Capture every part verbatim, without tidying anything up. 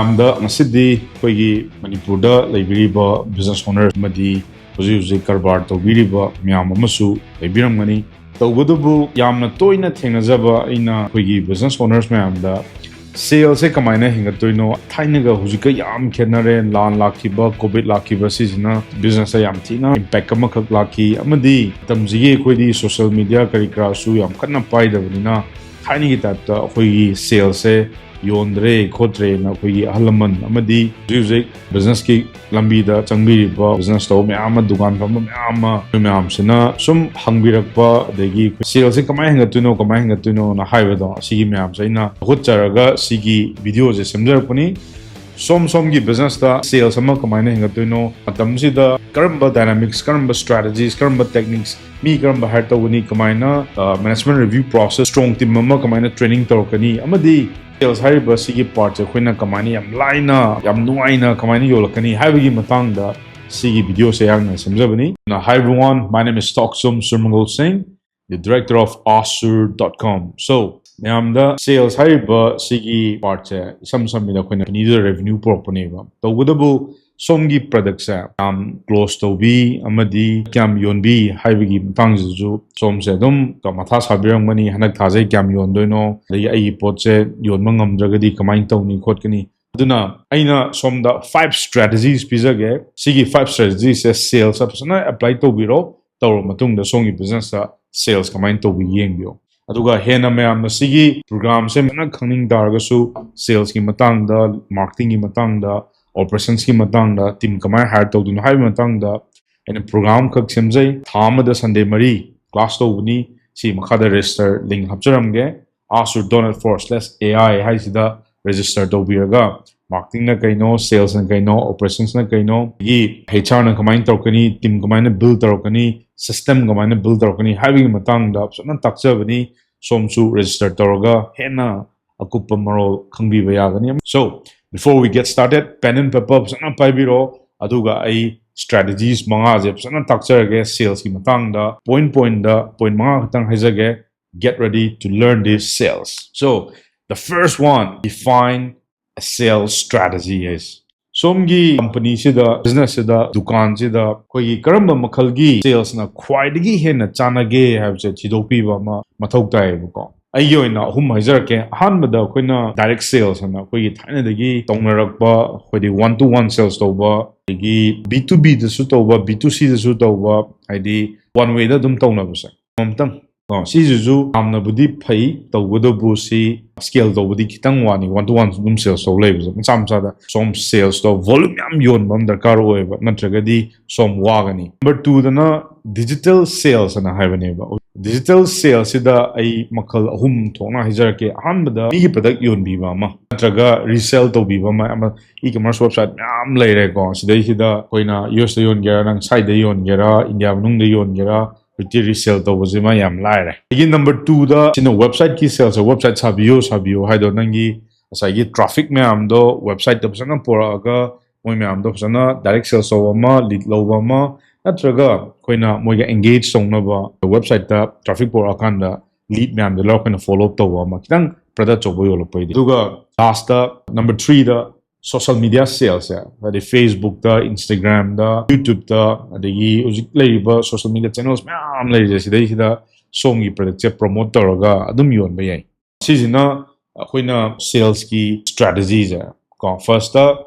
ꯃꯌꯥꯝꯗ ꯉꯁꯤꯗꯤ ꯑꯩꯈꯣꯏꯒꯤ ꯃꯅꯤꯄꯨꯔꯗ ꯂꯩꯕꯤꯔꯤꯕ business owner ꯑꯃꯗꯤ ꯍꯧꯖꯤꯛ ꯍꯧꯖꯤꯛ ꯀꯔꯕꯥꯔ ꯇꯧꯕꯤꯔꯤꯕ ꯃꯌꯥꯝ ꯑꯃꯁꯨ ꯂꯩꯕꯤꯔꯝꯒꯅꯤ꯫ ꯇꯧꯕꯇꯕꯨ ꯌꯥꯝꯅ ꯇꯣꯏꯅ ꯊꯦꯡꯅꯖꯕ ꯑꯩꯅ ꯑꯩꯈꯣꯏꯒꯤ business owners ꯃꯌꯥꯝꯗ sales ꯁꯦ ꯀꯃꯥꯏꯅ ꯍꯦꯟꯒꯠꯇꯣꯏꯅꯣ? ꯊꯥꯏꯅꯒ ꯍꯧꯖꯤꯛꯀ ꯌꯥꯝ ꯈꯦꯠꯅꯔꯦ꯫ ꯂꯥꯟ ꯂꯥꯛꯈꯤꯕ, COVID ꯂꯥꯛꯈꯤꯕ ꯁꯤꯁꯤꯅ business ꯇ ꯌꯥꯝ ꯊꯤꯅ impact ꯑꯃꯈꯛ ꯂꯥꯛꯈꯤ꯫ ꯑꯃꯗꯤ ꯃꯇꯝꯁꯤꯒꯤ ꯑꯩꯈꯣꯏꯗꯤ social media ꯀꯔꯤ ꯀꯔꯥꯁꯨ ꯌꯥꯝ ꯀꯟꯅ ꯄꯥꯏꯗꯕꯅꯤꯅ ꯊꯥꯏꯅꯒꯤ type ꯇ ꯑꯩꯈꯣꯏꯒꯤ sales ꯁꯦ ꯌꯣꯟꯗ꯭ꯔꯦ ꯈꯣꯠꯇ꯭ꯔꯦꯅ ꯑꯩꯈꯣꯏꯒꯤ ꯑꯍꯜ ꯂꯃꯟ ꯑꯃꯗꯤ ꯍꯧꯖꯤꯛ ꯍꯧꯖꯤꯛ business ꯀꯤ ꯂꯝꯕꯤꯗ ꯆꯪꯕꯤꯔꯤꯕ, business ꯇꯧꯕ ꯃꯌꯥꯝ ꯑꯃ, ꯗꯨꯀꯥꯟ ꯐꯝꯕ ꯃꯌꯥꯝ ꯑꯃ, ꯃꯌꯥꯝꯁꯤꯅ ꯁꯨꯝ ꯍꯪꯕꯤꯔꯛꯄ, ꯑꯗꯒꯤ sales ꯁꯦ ꯀꯃꯥꯏꯅ ꯍꯦꯟꯒꯠꯇꯣꯏꯅꯣ, ꯀꯃꯥꯏꯅ ꯍꯦꯟꯒꯠꯇꯣꯏꯅꯣꯅ ꯍꯥꯏꯕꯗꯣ, ꯑꯁꯤꯒꯤ ꯃꯌꯥꯝꯁꯦ ꯑꯩꯅ ꯍꯨꯠꯆꯔꯒ ꯁꯤꯒꯤ video ꯁꯦ ꯁꯦꯝꯖꯔꯛꯄꯅꯤ꯫ ꯁꯣꯝ ꯁꯣꯝꯒꯤ business ꯇ sales ꯑꯃ ꯀꯃꯥꯏꯅ ꯍꯦꯟꯒꯠꯇꯣꯏꯅꯣ, ꯃꯇꯝꯁꯤꯗ ꯀꯔꯝꯕ dynamics, ꯀꯔꯝꯕ strategies, ꯀꯔꯝꯕ techniques, ꯃꯤ ꯀꯔꯝꯕ hire ꯇꯧꯒꯅꯤ, ꯀꯃꯥꯏꯅ, ꯑ, management review process, strong team ꯑꯃ ꯀꯃꯥꯏꯅ training ꯇꯧꯔꯛꯀꯅꯤ, ꯑꯃꯗꯤ sales ꯍꯥꯏꯔꯤꯕ ꯁꯤꯒꯤ part ꯁꯦ ꯑꯩꯈꯣꯏꯅ ꯀꯃꯥꯏꯅ ꯌꯥꯝ ꯂꯥꯏꯅ, ꯌꯥꯝ ꯅꯨꯡꯉꯥꯏꯅ ꯀꯃꯥꯏꯅ ꯌꯣꯜꯂꯛꯀꯅꯤ ꯍꯥꯏꯕꯒꯤ ꯃꯇꯥꯡꯗ ꯁꯤꯒꯤ video ꯁꯦ ꯑꯩꯍꯥꯛꯅ ꯁꯦꯝꯖꯕꯅꯤ꯫ Hi everyone, my name is Tokchom Surmangol Singh, the director of Asur dot com. So, ꯃꯌꯥꯝꯗ sales ꯍꯥꯏꯔꯤꯕ ꯁꯤꯒꯤ part ꯁꯦ ꯏꯁꯝ ꯁꯝꯕꯗ ꯑꯩꯈꯣꯏꯅ company ꯗꯨꯗ revenue ꯄꯨꯔꯛꯄꯅꯦꯕ꯫ ꯇꯧꯕꯇꯕꯨ ꯁꯣꯝꯒꯤ product ꯁꯦ ꯌꯥꯝ close ꯇꯧꯕꯤ ꯑꯃꯗꯤ ꯀꯌꯥꯝ ꯌꯣꯟꯕꯤ ꯍꯥꯏꯕꯒꯤ ꯃꯇꯥꯡꯁꯤꯁꯨ ꯁꯣꯝꯁꯦ ꯑꯗꯨꯝ ꯃꯊꯥ ꯁꯥꯕꯤꯔꯝꯒꯅꯤ꯫ ꯍꯟꯗꯛ ꯊꯥꯁꯦ ꯀꯌꯥꯝ ꯌꯣꯟꯗꯣꯏꯅꯣ, ꯑꯗꯒꯤ ꯑꯩꯒꯤ ꯄꯣꯠꯁꯦ ꯌꯣꯟꯕ ꯉꯝꯗ꯭ꯔꯒꯗꯤ ꯀꯃꯥꯏꯅ ꯇꯧꯅꯤ ꯈꯣꯠꯀꯅꯤ꯫ ꯑꯗꯨꯅ ꯑꯩꯅ ꯁꯣꯝꯗ five strategies ꯄꯤꯖꯒꯦ꯫ ꯁꯤꯒꯤ five strategies ꯁꯦ sales ꯇ ꯐꯖꯅ apply ꯇꯧꯕꯤꯔꯣ꯫ ꯇꯧꯔꯕ ꯃꯇꯨꯡꯗ ꯁꯣꯝꯒꯤ business ꯇ sales ꯀꯃꯥꯏꯅ ꯇꯧꯕꯤ ꯌꯦꯡꯕꯤꯌꯣ꯫ ꯑꯗꯨꯒ ꯍꯦꯟꯅ ꯃꯌꯥꯝꯅ ꯁꯤꯒꯤ program ꯁꯦ ꯐꯖꯅ ꯈꯪꯅꯤꯡ ꯇꯥꯔꯒꯁꯨ, sales ꯀꯤ ꯃꯇꯥꯡꯗ, marketing ꯒꯤ ꯃꯇꯥꯡꯗ, operations ꯀꯤ ꯃꯇꯥꯡꯗ, team ꯀꯃꯥꯏꯅ hire ꯇꯧꯗꯣꯏꯅꯣ ꯍꯥꯏꯕꯒꯤ ꯃꯇꯥꯡꯗ ꯑꯩꯅ program ꯈꯛ ꯁꯦꯝꯖꯩ꯫ ꯊꯥ ꯑꯃꯗ Sunday ꯃꯔꯤ class ꯇꯧꯕꯅꯤ꯫ ꯁꯤ ꯃꯈꯥꯗ register link ꯍꯥꯞꯆꯔꯝꯒꯦ꯫ Asur dot net forward slash A I ꯍꯥꯏꯁꯤꯗ register ꯇꯧꯕꯤꯔꯒ marketing ꯅ ꯀꯩꯅꯣ, sales ꯅ ꯀꯩꯅꯣ, operations ꯅ ꯀꯩꯅꯣ, ꯑꯗꯒꯤ H R ꯅ ꯀꯃꯥꯏꯅ ꯇꯧꯔꯛꯀꯅꯤ, team ꯀꯃꯥꯏꯅ build ꯇꯧꯔꯛꯀꯅꯤ, system ꯀꯃꯥꯏꯅ build ꯇꯧꯔꯛꯀꯅꯤ ꯍꯥꯏꯕꯒꯤ ꯃꯇꯥꯡꯗ ꯐꯖꯅ ꯇꯥꯛꯆꯕꯅꯤ꯫ ꯁꯣꯝꯁꯨ register ꯇꯧꯔꯒ ꯍꯦꯟꯅ ꯑꯀꯨꯞꯄ ꯃꯔꯣꯜ ꯈꯪꯕꯤꯕ ꯌꯥꯒꯅꯤ꯫ So, before we get started, pen and paper ꯐꯖꯅ ꯄꯥꯏꯕꯤꯔꯣ, ꯑꯗꯨꯒ ꯑꯩ strategies ꯃꯉꯥꯁꯦ ꯐꯖꯅ ꯇꯥꯛꯆꯔꯒꯦ꯫ Sales ꯀꯤ ꯃꯇꯥꯡꯗ point point ꯗ point ꯃꯉꯥ ꯈꯛꯇꯪ ꯍꯥꯏꯖꯒꯦ꯫ Get ready to learn this sales. So, the first one, define sales strategy ꯍꯥꯏꯁꯦ꯫ ꯁꯣꯝꯒꯤ ꯀꯝꯄꯅꯤꯁꯤꯗ, ꯕꯤꯖꯤꯅꯦꯁꯁꯤꯗ, ꯗꯨꯀꯥꯟꯁꯤꯗ ꯑꯩꯈꯣꯏꯒꯤ ꯀꯔꯝꯕ ꯃꯈꯜꯒꯤ ꯁꯦꯜꯁꯅ ꯈ꯭ꯋꯥꯏꯗꯒꯤ ꯍꯦꯟꯅ ꯆꯥꯟꯅꯒꯦ ꯍꯥꯏꯕꯁꯦ ꯊꯤꯗꯣꯛꯄꯤꯕ ꯑꯃ ꯃꯊꯧ ꯇꯥꯏꯌꯦꯕꯀꯣ꯫ ꯑꯩꯒꯤ ꯑꯣꯏꯅ ꯑꯍꯨꯝ ꯍꯥꯏꯖꯔꯛꯀꯦ꯫ ꯑꯍꯥꯟꯕꯗ ꯑꯩꯈꯣꯏꯅ direct sales ꯍꯥꯏꯅ ꯑꯩꯈꯣꯏꯒꯤ ꯊꯥꯏꯅꯗꯒꯤ ꯇꯧꯅꯔꯛꯄ, ꯑꯩꯈꯣꯏꯗꯤ one to one sales ꯇꯧꯕ, ꯑꯗꯒꯤ B two B ꯗꯁꯨ ꯇꯧꯕ, B two C ꯗꯁꯨ ꯇꯧꯕ, ꯍꯥꯏꯗꯤ one way ꯗ ꯑꯗꯨꯝ ꯇꯧꯅꯕꯁꯦ꯫ ꯑꯃꯇꯪ ꯀꯣ, ꯁꯤꯁꯤꯁꯨ ꯌꯥꯝꯅꯕꯨꯗꯤ ꯐꯩ, ꯇꯧꯕꯇꯕꯨ ꯁꯤ scale ꯇꯧꯕꯗꯤ ꯈꯤꯇꯪ ꯋꯥꯅꯤ꯫ One to one ꯑꯗꯨꯝ sales ꯇꯧ ꯂꯩꯕꯁꯦ, ꯃꯆꯥ ꯃꯆꯥꯗ ꯁꯣꯝ sales ꯇꯣ volume ꯌꯥꯝ ꯌꯣꯟꯕ ꯑꯃ ꯗꯔꯀꯥꯔ ꯑꯣꯏꯌꯦꯕ, ꯅꯠꯇ꯭ꯔꯒꯗꯤ ꯁꯣꯝ ꯋꯥꯒꯅꯤ꯫ Number two ꯗꯅ digital sales ꯑꯅ ꯍꯥꯏꯕꯅꯦꯕ꯫ Digital sales ꯁꯤꯗ ꯑꯩ ꯃꯈꯜ ꯑꯍꯨꯝ ꯊꯣꯛꯅ ꯍꯥꯏꯖꯔꯛꯀꯦ꯫ ꯑꯍꯥꯟꯕꯗ ꯃꯤꯒꯤ product ꯌꯣꯟꯕꯤꯕ ꯑꯃ, ꯅꯠꯇ꯭ꯔꯒ resell ꯇꯧꯕꯤꯕ ꯑꯃ, ꯑꯃ e-commerce website ꯃꯌꯥꯝ ꯂꯩꯔꯦꯀꯣ꯫ ꯁꯤꯗꯩꯁꯤꯗ ꯑꯩꯈꯣꯏꯅ U S ꯇ ꯌꯣꯟꯒꯦꯔꯥ, ꯅꯪ ꯁ꯭ꯋꯥꯏꯗ ꯌꯣꯟꯒꯦꯔꯥ, ꯏꯟꯗꯤꯌꯥ ꯃꯅꯨꯡꯗ ꯌꯣꯟꯒꯦꯔꯥ, ꯍꯧꯖꯤꯛꯇꯤ resell ꯇꯧꯕꯁꯤꯃ ꯌꯥꯝ ꯂꯥꯏꯔꯦ꯫ ꯑꯗꯒꯤ number two ꯗ ꯁꯤꯅ website ꯀꯤ sales꯫ Website ꯁꯥꯕꯤꯌꯨ, ꯁꯥꯕꯤꯌꯨ ꯍꯥꯏꯗꯣ ꯅꯪꯒꯤ ꯉꯁꯥꯏꯒꯤ traffic ꯃꯌꯥꯝꯗꯣ website ꯇ ꯐꯖꯅ ꯄꯨꯔꯛꯑꯒ ꯃꯣꯏ ꯃꯌꯥꯝꯗꯣ ꯐꯖꯅ direct sales ꯇꯧꯕ ꯑꯃ, lead ꯂꯧꯕ ꯑꯃ, ꯅꯠꯇ꯭ꯔꯒ ꯑꯩꯈꯣꯏꯅ ꯃꯣꯏꯒ engage ꯇꯧꯅꯕ website ꯇ traffic ꯄꯨꯔꯛꯑꯀꯥꯟꯗ lead ꯃꯌꯥꯝꯗꯣ ꯂꯧꯔ ꯑꯩꯈꯣꯏꯅ follow up ꯇꯧꯕ ꯑꯃ, ꯈꯤꯇꯪ product ꯑꯆꯧꯕ ꯌꯣꯜꯂꯛꯄꯩꯗꯤ꯫ ꯑꯗꯨꯒ last number three ꯗ social media sales ꯁꯦ, ꯍꯥꯏꯗꯤ Facebook ꯇ, Instagram ꯗ, YouTube ꯇ, ꯑꯗꯒꯤ ꯍꯧꯖꯤꯛ ꯂꯩꯔꯤꯕ social media channels ꯃꯌꯥꯝ ꯂꯩꯔꯤꯁꯦ, ꯁꯤꯗꯩꯁꯤꯗ ꯁꯣꯝꯒꯤ product ꯁꯦ promote ꯇꯧꯔꯒ ꯑꯗꯨꯝ ꯌꯣꯟꯕ ꯌꯥꯏ꯫ ꯁꯤꯁꯤꯅ ꯑꯩꯈꯣꯏꯅ sales ꯀꯤ strategy ꯁꯦ ꯀꯣ, first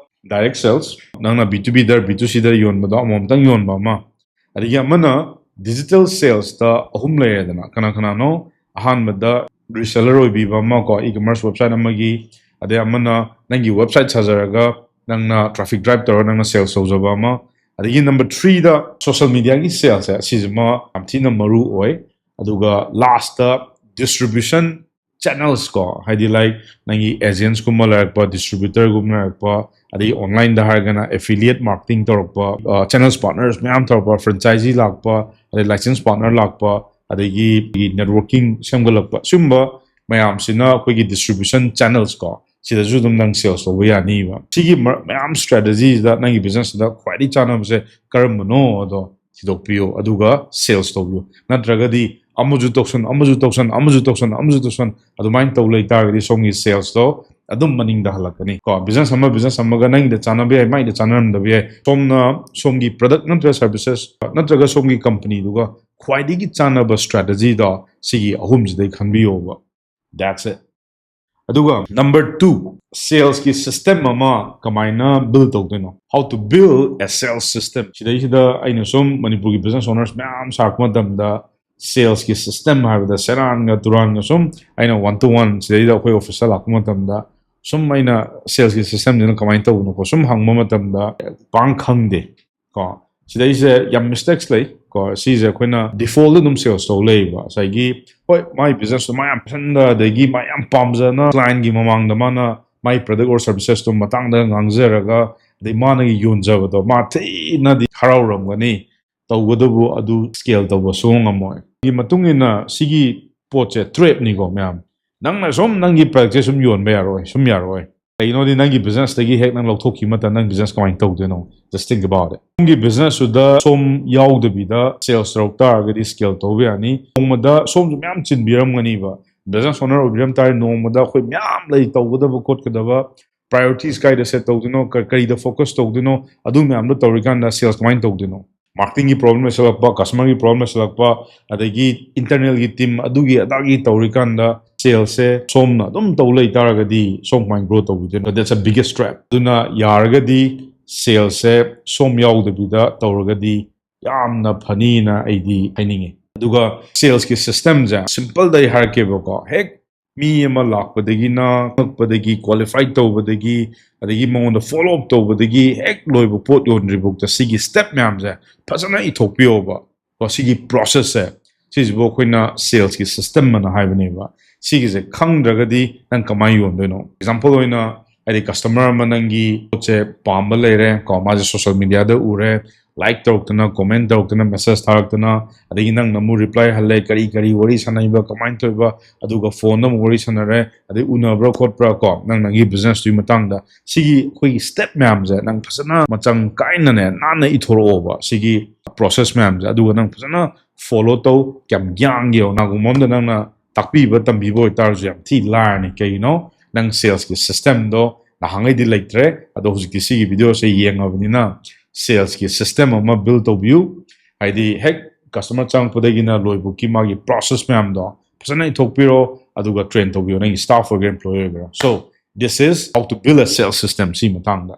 direct sales, ꯅꯪꯅ B two B ꯗ, B two C ꯗ ꯌꯣꯟꯕꯗꯣ ꯑꯃꯃꯝꯇꯪ ꯌꯣꯟꯕ ꯑꯃ, ꯑꯗꯒꯤ ꯑꯃꯅ digital sales ꯇ ꯑꯍꯨꯝ ꯂꯩꯔꯦꯗꯅ꯫ ꯀꯅꯥ ꯀꯅꯥꯅꯣ? ꯑꯍꯥꯟꯕꯗ reseller ꯑꯣꯏꯕꯤꯕ ꯑꯃ ꯀꯣ, e-commerce website ꯑꯃꯒꯤ, ꯑꯗꯩ ꯑꯃꯅ ꯅꯪꯒꯤ website ꯁꯥꯖꯔꯒ ꯅꯪꯅ traffic drive ꯇꯧꯔꯒ ꯅꯪꯅ sales ꯇꯧꯖꯕ ꯑꯃ, ꯑꯗꯒꯤ number three ꯗ social media ꯒꯤ sales ꯁꯦ, ꯁꯤꯁꯤꯃ ꯌꯥꯝ ꯊꯤꯅ ꯃꯔꯨ ꯑꯣꯏ꯫ ꯑꯗꯨꯒ last distribution channels ꯀꯣ, ꯍꯥꯏꯗꯤ like ꯅꯪꯒꯤ agents ꯀꯨꯝꯕ ꯂꯩꯔꯛꯄ, distributor ꯒꯨꯝꯕ ꯂꯩꯔꯛꯄ, ꯑꯗꯒꯤ online ꯗ ꯍꯥꯏꯔꯒꯅ affiliate marketing ꯇꯧꯔꯛꯄ, ꯑ, channels partners ꯃꯌꯥꯝ ꯇꯧꯔꯛꯄ, franchisee ꯂꯥꯛꯄ, ꯑꯗꯩ license partner ꯂꯥꯛꯄ, ꯑꯗꯒꯤ networking ꯁꯦꯝꯒꯠꯂꯛꯄ, ꯁꯤꯒꯨꯝꯕ ꯃꯌꯥꯝꯁꯤꯅ ꯑꯩꯈꯣꯏꯒꯤ distribution channels ꯀꯣ, ꯁꯤꯗꯁꯨ ꯑꯗꯨꯝ ꯅꯪ sales ꯇꯧꯕ ꯌꯥꯅꯤꯕ꯫ ꯁꯤꯒꯤ ꯃ-, ꯃꯌꯥꯝ strategy ꯁꯤꯗ ꯅꯪꯒꯤ business ꯁꯤꯗ ꯈ꯭ꯋꯥꯏꯗꯒꯤ ꯆꯥꯟꯅꯕꯁꯦ ꯀꯔꯝꯕꯅꯣ ꯑꯗꯣ ꯊꯤꯗꯣꯛꯄꯤꯌꯨ, ꯑꯗꯨꯒ sales ꯇꯧꯕꯤꯌꯨ꯫ ꯅꯠꯇ꯭ꯔꯒꯗꯤ ꯑꯃꯁꯨ ꯇꯧꯁꯟ, ꯑꯃꯁꯨ ꯇꯧꯁꯟ, ꯑꯃꯁꯨ ꯇꯧꯁꯟ, ꯑꯃꯁꯨ ꯇꯧꯁꯟ, ꯑꯗꯨꯃꯥꯏꯅ ꯇꯧ ꯂꯩ ꯇꯥꯔꯒꯗꯤ ꯁꯣꯝꯒꯤ sales ꯇꯣ ꯑꯗꯨꯝ ꯃꯅꯤꯡꯗ ꯍꯜꯂꯛꯀꯅꯤ ꯀꯣ꯫ Business ꯑꯃ business ꯑꯃꯒ ꯅꯪꯒꯤꯗ ꯆꯥꯟꯅꯕ ꯌꯥꯏ, ꯃꯥꯏꯗ ꯆꯥꯟꯅꯔꯝꯗꯕ ꯌꯥꯏ꯫ ꯁꯣꯝꯅ ꯁꯣꯝꯒꯤ product ꯅꯠꯇ꯭ꯔꯒ services ꯅꯠꯇ꯭ꯔꯒ ꯁꯣꯝꯒꯤ company ꯗꯨꯒ ꯈ꯭ꯋꯥꯏꯗꯒꯤ ꯆꯥꯟꯅꯕ strategy ꯗꯣ ꯁꯤꯒꯤ ꯑꯍꯨꯝꯁꯤꯗꯩ ꯈꯟꯕꯤꯌꯣꯕ꯫ That's it. ꯑꯗꯨꯒ number two, sales ꯀꯤ system ꯑꯃ ꯀꯃꯥꯏꯅ build ꯇꯧꯗꯣꯏꯅꯣ? How to build a sales system. ꯁꯤꯗꯩꯁꯤꯗ ꯑꯩꯅ ꯁꯨꯝ ꯃꯅꯤꯄꯨꯔꯒꯤ business owners ꯃꯌꯥꯝ ꯁꯥꯔꯛꯄ ꯃꯇꯝꯗ sales ꯀꯤ system ꯍꯥꯏꯕꯗ ꯁꯦꯔꯥꯟꯒ ꯇꯨꯔꯥꯟꯒ ꯁꯨꯝ ꯑꯩꯅ one to one ꯁꯤꯗꯩꯗ ꯑꯩꯈꯣꯏ office ꯇ ꯂꯥꯛꯄ ꯃꯇꯝꯗ ꯁꯨꯝ ꯑꯩꯅ sales ꯀꯤ system ꯁꯤꯅ ꯀꯃꯥꯏꯅ ꯇꯧꯕꯅꯣ ꯁꯨꯝ ꯍꯪꯕ ꯃꯇꯝꯗ ꯄꯥꯡ ꯈꯪꯗꯦ ꯀꯣ꯫ ꯁꯤꯗꯩꯁꯦ ꯌꯥꯝ mistakes ꯂꯩ ꯀꯣ꯫ ꯁꯤꯁꯦ ꯑꯩꯈꯣꯏꯅ default ꯇ ꯑꯗꯨꯝ sales ꯇꯧ ꯂꯩꯌꯦꯕ꯫ ꯉꯁꯥꯏꯒꯤ ꯍꯣꯏ, ꯃꯥꯏ business ꯇꯣ ꯃꯥ ꯌꯥꯝ ꯐꯖꯅ, ꯑꯗꯒꯤ ꯃꯥ ꯌꯥꯝ ꯄꯥꯝꯖꯅ client ꯀꯤ ꯃꯃꯥꯡꯗ ꯃꯥꯅ ꯃꯥꯏ product or services ꯇꯣ ꯃꯇꯥꯡꯗ ꯉꯥꯡꯖꯔꯒ, ꯑꯗꯩ ꯃꯥꯅꯒꯤ ꯌꯣꯟꯖꯕꯗꯣ ꯃꯥ ꯊꯤꯅꯗꯤ ꯍꯔꯥꯎꯔꯝꯒꯅꯤ꯫ ꯇꯧꯕꯇꯕꯨ ꯑꯗꯨ scale ꯇꯧꯕ ꯁꯨꯡꯉꯝ ꯉꯝꯃꯣꯏ꯫ ꯁꯤꯒꯤ ꯃꯇꯨꯡ ꯏꯟꯅ ꯁꯤꯒꯤ ꯄꯣꯠꯁꯦ trap ꯅꯤꯀꯣ ꯃꯌꯥꯝ꯫ ꯅꯪꯅ ꯁꯨꯝ ꯅꯪꯒꯤ product ꯁꯦ ꯁꯨꯝ ꯌꯣꯟꯕ ꯌꯥꯔꯣꯏ, ꯁꯨꯝ ꯌꯥꯔꯣꯏ꯫ ꯀꯩꯒꯤꯅꯣꯗꯤ ꯅꯪꯒꯤ business ꯇꯒꯤ ꯍꯦꯛ ꯅꯪ ꯂꯧꯊꯣꯛꯈꯤꯕ ꯃꯇꯝꯗ ꯅꯪ business ꯀꯃꯥꯏꯅ ꯇꯧꯗꯣꯏꯅꯣ? Just think about it. ꯁꯣꯝꯒꯤ business ꯇꯨꯗ ꯁꯣꯝ ꯌꯥꯎꯗꯕꯤꯗ sales ꯇꯧꯔꯛ ꯇꯥꯔꯒꯗꯤ scale ꯇꯧꯕ ꯌꯥꯅꯤ꯫ ꯅꯣꯡꯃꯗ ꯁꯣꯝꯁꯨ ꯃꯌꯥꯝ ꯆꯤꯟꯕꯤꯔꯝꯒꯅꯤꯕ꯫ Business owner ꯑꯣꯏꯕꯤꯔꯝ ꯇꯥꯔꯗꯤ ꯅꯣꯡꯃꯗ ꯑꯩꯈꯣꯏ ꯃꯌꯥꯝ ꯂꯩ ꯇꯧꯒꯗꯕ ꯈꯣꯠꯀꯗꯕ, priorities ꯀꯥꯏꯗ set ꯇꯧꯗꯣꯏꯅꯣ, ꯀ-, ꯀꯔꯤꯗ focus ꯇꯧꯗꯣꯏꯅꯣ, ꯑꯗꯨ ꯃꯌꯥꯝꯗꯣ ꯇꯧꯔꯤꯀꯥꯟꯗ sales ꯀꯃꯥꯏꯅ ꯇꯧꯗꯣꯏꯅꯣ? Marketing ꯒꯤ problem ꯂꯩꯁꯜꯂꯛꯄ, customer ꯒꯤ problem ꯂꯩꯁꯜꯂꯛꯄ, ꯑꯗꯒꯤ internal ꯒꯤ team ꯑꯗꯨꯒꯤ ꯑꯗꯥꯒꯤ ꯇꯧꯔꯤꯀꯥꯟꯗ sales ꯁꯦ ꯁꯣꯝꯅ ꯑꯗꯨꯝ ꯇꯧ ꯂꯩ ꯇꯥꯔꯒꯗꯤ ꯁꯣꯝ ꯀꯃꯥꯏꯅ grow ꯇꯧꯕꯤꯗꯣꯏꯅꯣ? That's a biggest trap. ꯑꯗꯨꯅ ꯌꯥꯔꯒꯗꯤ sales ꯁꯦ ꯁꯣꯝ ꯌꯥꯎꯗꯕꯤꯗ ꯇꯧꯔꯒꯗꯤ ꯌꯥꯝꯅ ꯐꯅꯤꯅ ꯑꯩꯗꯤ ꯍꯥꯏꯅꯤꯡꯉꯤ꯫ ꯑꯗꯨꯒ sales ꯀꯤ system ꯁꯦ simple ꯗ ꯑꯩ ꯍꯥꯏꯔꯛꯀꯦꯕꯀꯣ, ꯍꯦꯛ ꯃꯤ ꯑꯃ ꯂꯥꯛꯄꯗꯒꯤꯅ ꯈꯪꯉꯛꯄꯗꯒꯤ, qualified ꯇꯧꯕꯗꯒꯤ, ꯑꯗꯒꯤ ꯃꯉꯣꯟꯗ follow up ꯇꯧꯕꯗꯒꯤ ꯍꯦꯛ ꯂꯣꯏꯕ ꯄꯣꯠ ꯌꯣꯟꯗ꯭ꯔꯤꯐꯥꯎꯗ ꯁꯤꯒꯤ step ꯃꯌꯥꯝꯁꯦ ꯐꯖꯅ ꯏꯊꯣꯛꯄꯤꯌꯣꯕ꯫ ꯀꯣ, ꯁꯤꯒꯤ process ꯁꯦ, ꯁꯤꯁꯤꯕꯨ ꯑꯩꯈꯣꯏꯅ sales ꯀꯤ system ꯑꯅ ꯍꯥꯏꯕꯅꯦꯕ꯫ ꯁꯤꯒꯤꯁꯦ ꯈꯪꯗ꯭ꯔꯒꯗꯤ ꯅꯪ ꯀꯃꯥꯏꯅ ꯌꯣꯟꯗꯣꯏꯅꯣ? Example ꯑꯣꯏꯅ, ꯍꯥꯏꯗꯤ customer ꯑꯃ ꯅꯪꯒꯤ ꯄꯣꯠꯁꯦ ꯄꯥꯝꯕ ꯂꯩꯔꯦ ꯀꯣ, ꯃꯥꯁꯦ social media ꯗ ꯎꯔꯦ, like ꯇꯧꯔꯛꯇꯅ, comment ꯇꯧꯔꯛꯇꯅ, message ꯊꯥꯔꯛꯇꯅ, ꯑꯗꯒꯤ ꯅꯪꯅ ꯑꯃꯨꯛ reply ꯍꯜꯂꯦ, ꯀꯔꯤ ꯀꯔꯤ ꯋꯥꯔꯤ ꯁꯥꯟꯅꯩꯕ, ꯀꯃꯥꯏꯅ ꯇꯧꯕ, ꯑꯗꯨꯒ phone ꯗ ꯑꯃꯨꯛ ꯋꯥꯔꯤ ꯁꯥꯟꯅꯔꯦ, ꯑꯗꯩ ꯎꯅꯕ꯭ꯔꯥ ꯈꯣꯠꯄ꯭ꯔꯥ ꯀꯣ, ꯅꯪ ꯅꯪꯒꯤ business ꯇꯨꯒꯤ ꯃꯇꯥꯡꯗ꯫ ꯁꯤꯒꯤ ꯑꯩꯈꯣꯏꯒꯤ step ꯃꯌꯥꯝꯁꯦ ꯅꯪ ꯐꯖꯅ ꯃꯆꯪ ꯀꯥꯏꯅꯅꯦ ꯅꯥꯟꯅ ꯏꯊꯣꯔꯛꯑꯣꯕ ꯁꯤꯒꯤ process ꯃꯌꯥꯝꯁꯦ, ꯑꯗꯨꯒ ꯅꯪ ꯐꯖꯅ follow ꯇꯧ꯫ ꯀꯌꯥꯝ ꯌꯥꯡꯒꯦ ꯌꯦꯡꯉꯣ꯫ ꯀꯅꯥꯒꯨꯝꯕ ꯑꯃꯗ ꯅꯪꯅ ꯇꯥꯛꯄꯤꯕ ꯇꯝꯕꯤꯕ ꯑꯣꯏꯇꯥꯔꯁꯨ ꯌꯥꯝ ꯊꯤ ꯂꯥꯏꯔꯅꯤ꯫ ꯀꯩꯒꯤꯅꯣ? ꯅꯪ sales ꯀꯤ system ꯗꯣ ꯅꯍꯥꯟꯉꯩꯗꯤ ꯂꯩꯇ꯭ꯔꯦ, ꯑꯗꯣ ꯍꯧꯖꯤꯛꯇꯤ ꯁꯤꯒꯤ video ꯁꯦ ꯌꯦꯡꯉꯕꯅꯤꯅ sales ꯀꯤ system ꯑꯃ build ꯇꯧꯕꯤꯌꯨ꯫ ꯍꯥꯏꯗꯤ ꯍꯦꯛ customer ꯆꯪꯉꯛꯄꯗꯒꯤꯅ ꯂꯣꯏꯕꯨꯛꯀꯤ ꯃꯥꯒꯤ process ꯃꯌꯥꯝꯗꯣ ꯐꯖꯅ ꯏꯊꯣꯛꯄꯤꯔꯣ, ꯑꯗꯨꯒ train ꯇꯧꯕꯤꯌꯣ ꯅꯪꯒꯤ staff ꯑꯣꯏꯒꯦꯔꯥ employee ꯑꯣꯏꯒꯦꯔꯥ꯫ So this is how to build a sales system꯫ ꯁꯤ ꯃꯇꯥꯡꯗ